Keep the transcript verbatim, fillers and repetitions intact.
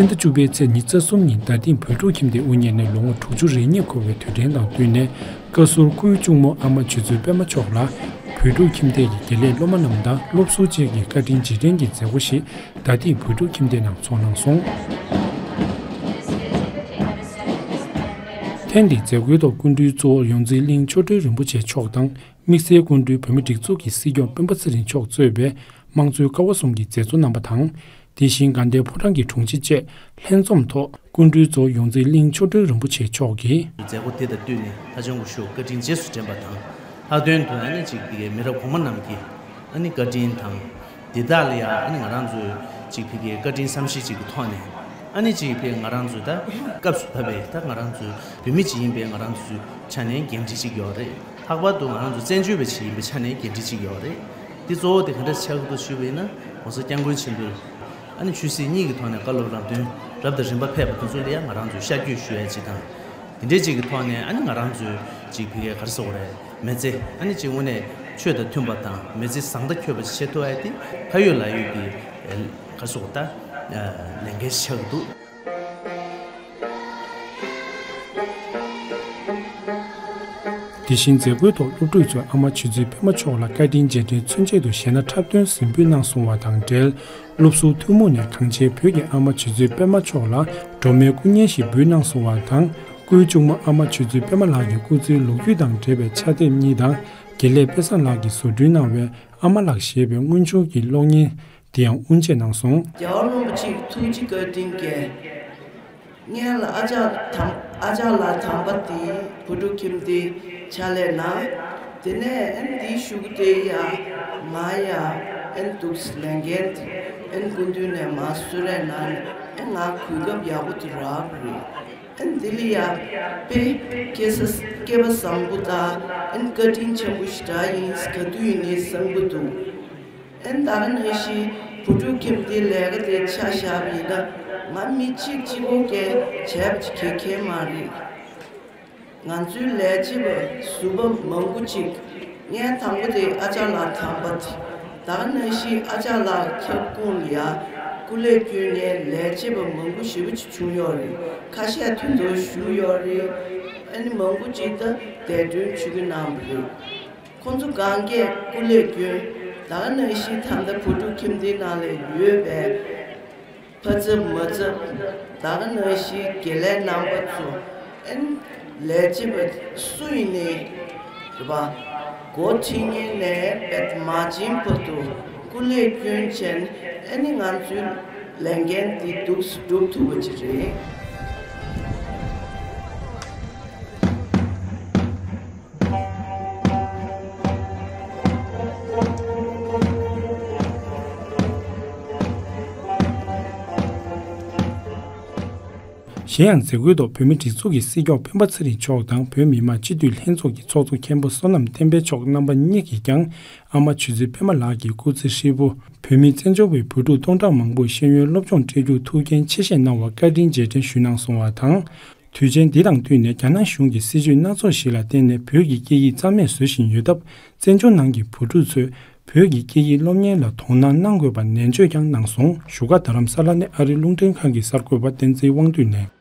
སྤྱི་ཟླ་བཅུ་པའི་ཚེས་ཉི་ཤུ་རྩ་གསུམ་ཉིན་རྡ་སྟེང་བོད་ཕྲུག་ཁྱིམ་སྡེ་དབུ་བརྙེས་ནས་ལོ་ངོ་དྲུག་ཅུ་རེ་གཉིས་འཁོར་བའི་དུས་དྲན་དང་བསྟུན་ནས། བཀའ་ཟུར་སྐུའི་གཅུང་མོ་ཨ་མ་ཆོས་མཛོད་པད་མ་མཆོག་ལ་བོད་ཕྲུག་ཁྱིམ་སྡེ་ཡི་དགེ་ལས་སློབ་མ་རྣམས་དང་སློབ་ཟུར་བཅས་ཀྱི་བཀའ་དྲིན་རྗེས་དྲན་གྱི་མཛད་སྒོ་ཞིག་རྡ་སྟེང་བོད་ཕྲུག་ཁྱིམ་སྡེ་ནང་ཚོགས་གནང་སོང་། ཐེངས་འདིའི་མཛད་སྒོའི་ཐོག་སྐུ་མགྲོན་གཙོ་བོ་ཡོངས་འཛིན་གླིང་ཆོས་སྒྲོན་རིན་པོ་ཆེ་མཆོག་དང་། དམིགས་བསལ་སྐུ་མགྲོན་བོད་མིའི་སྒྲིག་འཛུགས་ཀྱི་སྲིད་སྐྱོང་སྤེན་པ་ཚེ་རིང་མཆོག་གཙོས་པའི་དམངས་གཙོའི་ཀ་བ་གསུམ་གྱི་མཛད་གཙོ་རྣམ་པ་དང་། དེ་བཞིན་དགའ་ལྡན་ཕོ་བྲང་གི་དྲུང་ཆེ་བཅས་ལྷན་འཛོམས་ཐོག་སྐུ་མགྲོན་གཙོ་བོ་ཡོངས་འཛིན་གླིང་ཆོས་སྒྲོན་རིན་པོ་ཆེ་མཆོག་གིས། མཛད་སྒོ་དེ་དང་བསྟུན་ནས་ཧ་ཅང་གི་ཤུགས་བཀའ་དྲིན་རྗེས་སུ་དྲན་པ་དང་། ལྷག་དོན་དུ་ཨ་ནི་གཅིག་གི་མི་རབས་གོང་མ་རྣམས་ཀྱིས་ཨ་ནི་བཀའ་དྲིན་དང་། འདི་དག་ལ་ཡང་ཨ་ནི་ང་རང་ཚོས་གཅིག་ཕ་གིའི་བཀའ་དྲིན་བསམ་ཤེས་གཅིག་གི་ཐོག་ནས། ཨ་ནི་གཅིག་ཕ་གི་ང་རང་ཚོས་ད་སྐབས་སུ་བབས་པའི་ད་ང་རང་ཚོའི་བོད་མི་གཅིག་ཡིན་པའི་ང་རང་ཚོའི་ཆ་ནས་འགན་འཁྲི་གཅིག་ཡོད་རེད། ལྷག་པར་དུ་ང་རང་ཚོ་བཙན་བྱོལ་བ་ཞིག་ཡིན་པའི་ཆ་ནས་འགན་འཁྲི་གཅིག་ཡོད་རེད། འདི་གཙོ་བོ་དེ་ག་འདྲ་ཆགས་ཀྱི་འདུག་ཞུས་པ་ཡིན་ན། ༸གོང་ས་༸སྐྱབས་མགོན་ཆེན་པོས་ཨ་ནི་ཆོས་སྲིད་གཉིས་ཀྱི་ཐོག་ནས་བཀའ་སློབ་ལམ་སྟོན་རབ་དང་རིམ་པ་ཕེབས་པ་དེ་ཚོ་ལ་ཡང་ང་རང་ཚོས་ཤར་བསྐྱོད་ཞུ་ཡ་གཅིག་དང་། དེ་འདྲའི་གཅིག་གི་ཐོག་ནས་ཨ་ནི་ང་རང་ཚོའི་གཅིག་ཕ་གིའི་ག་རེ་ཟེར་དགོས་རེད། མི་ཚེ་ཨ་ནི་གཅིག་དངོས་གནས་ཆོས་དང་མཐུན་པ་དང་མི་ཚེ་བཟང་དང་འཁྱོལ་བ་ཞིག་བྱེད་ཐུབ་ཡ་དེ་ཁ་ཡོད་ལག་ཡོད་ཀྱི་ག་རེ་ཟེར་དགོས་ད་ལས་འགན་ཞིག་ཆགས་ཀྱི་འདུག་དེ་བཞིན་མཛད་སྒོའི་ཐོག་སློབ་ཕྲུག་ཚོས་ཨ་མ་ཆོས་མཛོད་པད་མ་མཆོག་ལ་བཀའ་དྲིན་རྗེས་དྲན་མཚོན་ཆེད་དུ་གཞས་སྣ་འཁྲབ་སྟོན་གཟིགས་འབུལ་གནང་སོང་བ་དང་འབྲེལ། སློབ་ཟུར་ཐུན་མོང་ནས་གངས་ཅན་བོད་ཀྱི་ཨ་མ་ཆོས་མཛོད་པད་མ་མཆོག་ལ་སྒྲོལ་མའི་སྐུ་བརྙན་ཞིག་འབུལ་གནང་སོང་བ་དང་། སྐུའི་གཅུང་མོ་ཨ་མ་ཆོས་མཛོད་པད་མ་ལགས་ཀྱི་སྐུ་ཚེའི་ལོ་རྒྱུས་དང་འབྲེལ་བའི་ཕྱག་དེབ་གཉིས་དང་། དགེ་ལེགས་དཔལ་བཟང་ལགས་ཀྱིས་བཟོ་སྐྲུན་གནང་བའི་ཨ་མ་ལགས་ཞེས་པའི་དངོས་བྱུང་གི་གློག་བརྙན་དེ་ཡང་དབུ་འབྱེད་གནང་སོང་། རྒྱལ་བ་རིན་པོ་ཆེའི་ཐུགས་རྗེ་བཀའ་དྲིན་གྱིས། སྔོན་ལ་ཨ་ཅག་དམ་ཨ་ཅག་ལགས་དམ་པ་དེ་བོད་ཕྲུག་ཁྱིམ་སྡེའི་ཕྱག་ལས་གནང་། དེ་ནས་ཨན་དེའི་གཞུག་གུ་དེ་ཡ་ང་ཡ་ཨན་འདུག་ལས་འགན་དེ་ཨན་སྐུ་མདུན་ནས་མ་གསོལ་རས་གནང་ནས་ཨན་ང་གོ་སྐབས་ཡག་པོ་དེ་རག་པ་རེད། ཨན་དེ་ལ་ཡ་དཔེ་སྐལ་བཟང་སྐལ་པ་བཟང་པོ་དང་ཨན་བཀའ་དྲིན་ཆེན་པོ་ཞེ་དྲག་ཡིན། ག་དུས་ཡིན་ནའི་བསམ་གྱི་འདུག་ཨན་ད་ག་ནང་བཞིན་བུ་ཕྲུག་ཁྱིམ་སྡེའི་ལས་ཀ་དེ་ཆ་བཞག་པ་ཡིན་ན་ང་མི་གཅིག་གཅིག་པོ་གིས་བྱས་པ་ཅིག་གལ་ཁེལ་མ་རེད། ང་ཚོའི་ལས་བྱེད་པ་ཟུར་པ་མང་པོ་ཅིག་ངས་དང་པོ་དེ་ཨ་ཅག་ལགས་དམ་པ་དེ་ད་ག་ནང་བཞིན་ཨ་ཅག་ལགས་ཁྱབ་ཁོངས་ལ་ཡ་སྐུ་ལས་བསྐྱོན་མཁན་ལས་བྱེད་པ་མང་པོ་ཞེ་པོ་ཅིག་བྱུང་ཡོད་རེད། ཁ་ཤས་མཐུན་ཐོག་བཞུགས་ཡོད་རེད། ཨ་ནི་མང་པོ་ཅིག་ད་འདས་གྲོངས་བྱེད་ཀྱི་གནང་བ་རེད། ཁོང་ཚོ་གང་གས་སྐུ་ལས་བསྐྱོན། ད་ག་ནང་བཞིན་ད་ལྟ་བུ་ཕྲུག་ཁྱིམ་སྡེའི་ནང་ལ་ཡོད་པའི་ཕ་ཚབ་མ་ཚབ་ད་ག་ནང་བཞིན་དགེ་ལས་རྣམ་པ་ཚོ་ཨན་ལས་བྱེད་པ་སུ་ཡིན་ནའི་རེད་པ། འགོ་ཁྲིད་མཁན་ནས་བེད་མ་བྱིན་བར་དུ་སྐུ་ལས་བསྐྱོན་བྱས་ཨ་ནི་ང་ཚོའི་ལས་འགན་འདི་འདུག་སེ་སྒྲུབ་ཐུབ་པ་ཅིག་རེད། གཞན་ཡང་མཛད་སྒོའི་ཐོག་བོད་མིའི་སྒྲིག་འཛུགས་ཀྱི་སྲིད་སྐྱོང་སྤེན་པ་ཚེ་རིང་མཆོག་དང་བོད་མི་མང་སྤྱི་འཐུས་ལྷན་ཚོགས་ཀྱི་ཚོགས་གཙོ་མཁན་པོ་བསོད་ནམས་བསྟན་འཕེལ་མཆོག་རྣམ་པ་གཉིས་ཀྱིས་ཀྱང་ཨ་མ་ཆོས་མཛོད་པད་མ་ལགས་ཀྱི་སྐུ་ཚེ་ཧྲིལ་པོ་བོད་མི་བཙན་བྱོལ་བའི་བུ་ཕྲུག་སྟོང་ཕྲག་མང་པོར་ཤེས་ཡོན་སློབ་སྦྱོང་སྤྲད་རྒྱུར་ཐུགས་འགན་ཆེ་བཞེས་གནང་བར་བཀའ་དྲིན་རྗེས་དྲན་ཞུས་གནང་སོང་བ་དང་། དུས་ཆེན་འདི་དང་བསྟུན་ནས་རྒྱ་ནག་གཞུང་གི་སྲིད་བྱུས་སྣ་ཚོགས་ཤིག་ལ་བརྟེན་ནས་བོད་ཀྱི་སྐད་ཡིག་རྩ་མེད་བཟོ་བཞིན་ཡོད་སྟབས། བཙན་བྱོལ་ནང་གི་བུ་ཕྲུག་ཚོས་བོད་ཀྱི་སྐད་ཡིག་སློབ་གཉེར་ལ་དོ་སྣང་གནང་དགོས་པ་ནན་བརྗོད་ཀྱང་གནང་སོང་། བཞུགས་སྒར་རྡ་རམ་ས་ལ་ནས་ཨ་རིའི་རླུང་འཕྲིན་ཁང་གི་གསར་འགོད་པ་བསྟན་འཛིན་དབང་འདུས་ནས།